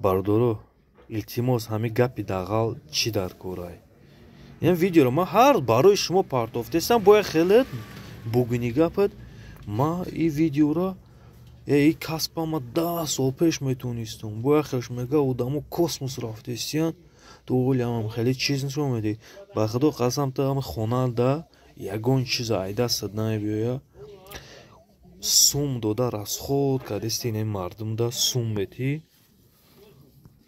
Бародаро, илтимос, ҳамин гапи дағал чӣ дар корай? Ин видеоро ман ҳар барои шумо партофтесам, бояд хеле бугуни гапат. Ма и видеоро и касбама 10 сол пеш метонистам. Бояд хеш мега, одамо космос рафтесиян, ту олиамам хеле чиз нишон медиҳӣ. Ба худо қасам, ту ҳами хонада ягон чиза айдастат намебиёя. Сум дода расход кардисти, ин мардумда сум метӣ,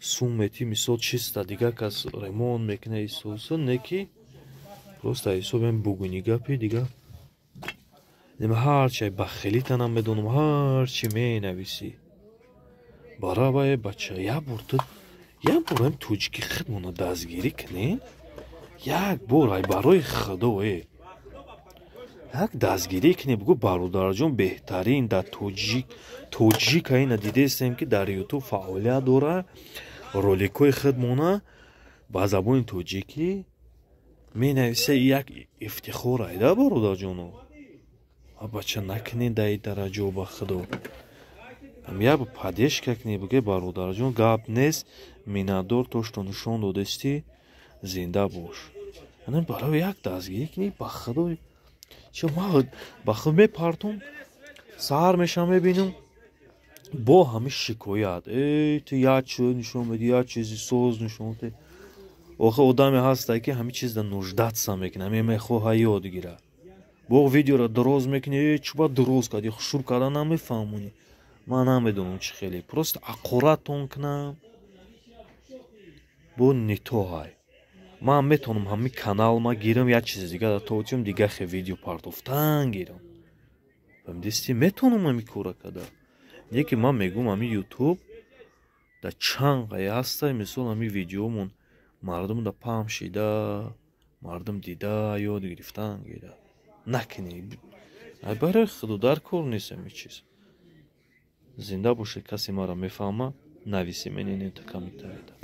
сум метӣ. Мисол, чиста дигар кас ремонт мекуна, исоса не ки просто ҳисоби бугуни гапи дигар. Ҳарчи бахелитанам медонам, ҳарчи менависӣ барабае. Бача, як бор ту, як бор ҳам тоҷики худмона дастгирӣ кунем, як бор, ай барои худо, як дастгирӣ кунем. Бугӯ: «Бародарҷон, беҳтарин дар тоҷик, тоҷика ина дидестем, ки дар Ютуб фаъолият дора, роликҳои худмона ба забони тоҷикӣ менависа». Як ифтихор айда, бародарҷоно. Бача, накунед дар ин дараҷо, ба худо, як поддержка кунед, буге: «Бародарҷон, гап нест, миннатдор, то что нишон додестӣ, зинда бош». Барои як дастгирӣ кунӣ, ба худо, ма ба худ мепартом, саҳар мешавам, мебинам бо ҳамин шикоят: «Эй, ту як чиз нишон медиҳӣ, як чизи соз нишон медиҳӣ». Охир одаме ҳаста, ки ҳамин чизда нуждаться мекунад, ҳамин мехоҳа ёд гирад. Бо видеоро дароз мекунӣ: «Э, чӣ ба дароз кардӣ? Хушур карда намефаҳмонӣ». Ман намедонам, чӣ хеле просто аққуратон кунам, бо нитоҳай. Ман метавонам ҳамин канал ма гирам, як чизи дигар тоҷим, дигар хе видео партофтан гирам, фаҳмидисти? Метавонам ҳамин кора карда. Яке ман мегӯм, ҳамин Ютуб дар чанд қая ҳаста. Мисол, ҳамин видеомон мардум да паҳм шида, мардум дида, ёд гирифтан гира. Накунӣ, барои худо, дар кор нест ҳамин чиз. Зинда бошед. Касе маро мефаҳма, нависи менинета комментарияда.